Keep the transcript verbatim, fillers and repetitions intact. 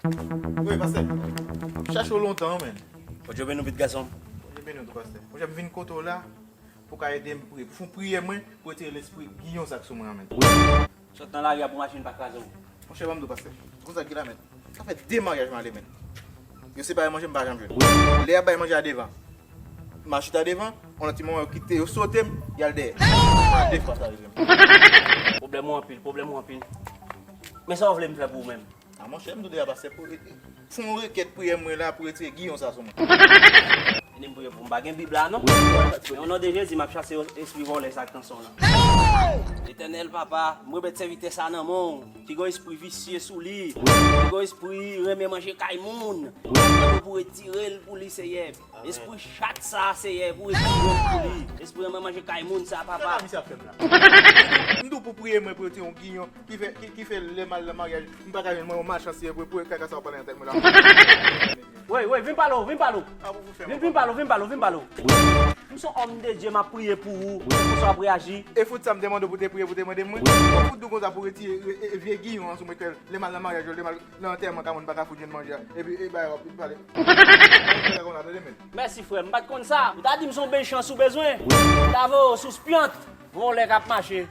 Wi, pastè. M ap chache w lontan, men. Bondye beni w, pitit gason m. Bondye beni w tou, pastè. Monchè, m vin kote w la pou w ka ede m priye. Pou w fè yon priyè mwen, pou retire lespri giyon sa k sou mwen an, men. Sot nan lari a pou machin pa kraze w. Monchè, ban m di w, pastè. Konsa ki la, men. Sa fè de maryaj m ale, men. Yo se pa manje, m pa janm jwenn. Lè y ap bay manje a devan, m a chita devan, yon lòt ti moman yo kite, yo sote m, y al dèyè. De fwa sa rive m. Pwoblèm ou anpil, pwoblèm ou anpil. Men sa w vle m fè pou ou menm? A monchè, m di w deja, pastè, pou, fè yon rekèt priyè mwen la pou retire giyon sa sou mwen. Vini m priye pou ou. M pa gen Bib la, non. Men o non de Jezi, m ap chase espri vòlè sa k nan san w lan. Letènèl, papa, m remèt sèvitè sa nan men w. Ki gen espri visye sou li. Ki gen espri renmen manje kay moun. Mwen mande w pou retire l pou li, Seyè. Espri chat sa, Seyè, pou retire l pou li. Espri renmen manje kay moun sa, papa. Sa misye ap fè m la. M di w pou priye mwen pou retire yon giyon ki fè, ki, ki fè lè m al nan maryaj, m pa ka jwenn mwen yon machansiye pou, pou kaka sa w pale nan tèt mwen la. Wi, wi, vin pale w, vin pale w. A, pou, pou fè Vin, mwen vin pale w, vin pale w, vin pale w. M se yon òm de Dye, m ap priye pou ou, pou sa w ap reyaji. E fout sa m te mande w pou te priye, pou te mande mwen. Ou fout di w konsa pou retire, e, e, vye giyon an sou mwen, ke lè m al nan maryaj yo, lè m al nan antèman ka moun pa ka fout jwenn manje a. Epi, e, bay, w ap pale. Mèsi, frè m. M pa t konn sa. Ou ta di m se yon bèl chans ou bezwen. M ta voye w sou spyant. Vòlè k ap mache.